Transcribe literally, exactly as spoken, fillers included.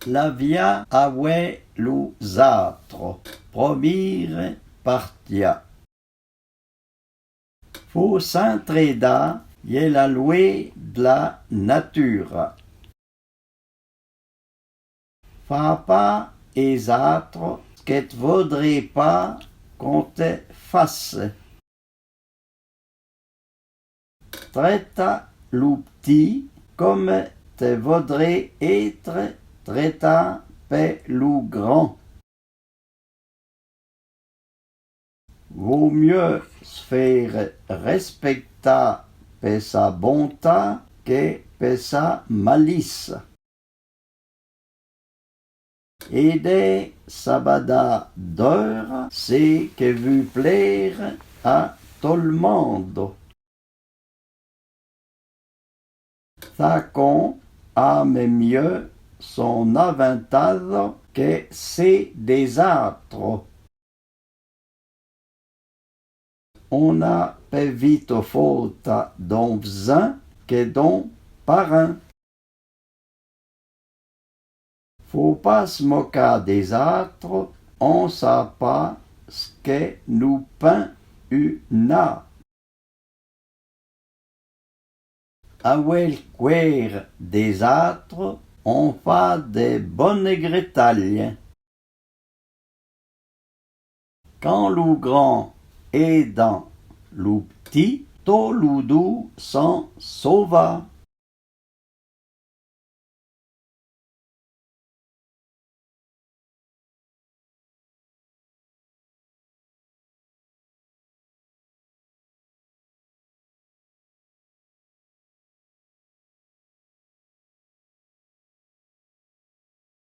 La via avoué lou-z-âtro. Promîre partia. Fô s'intrédâ, y è la loué de la natura. Fâ pâ é-z-âtro s'ke te vodré pâ k'on te fasse. Tréta lou pti kome te vodré étre trétâ pe lou gran. Vô myeu se fére respektâ pe sa bontâ ke pe sa malissa. Édé sa badâ deura sé ke vu plére a to le mondo. Sâkon âme myeu son avantazo ke sé dé-z-âtro. On a pe vito fôta d'on vzin ke d'on parin. Fô pâ se mokâ dé-z-âtro, on sâ pâ s'ke nou pin u nâ. Avoué le kouér dé-z-âtro, on fâ de bone gretaille. Kan lou gran édan lou pti, to lou dou son sovâ.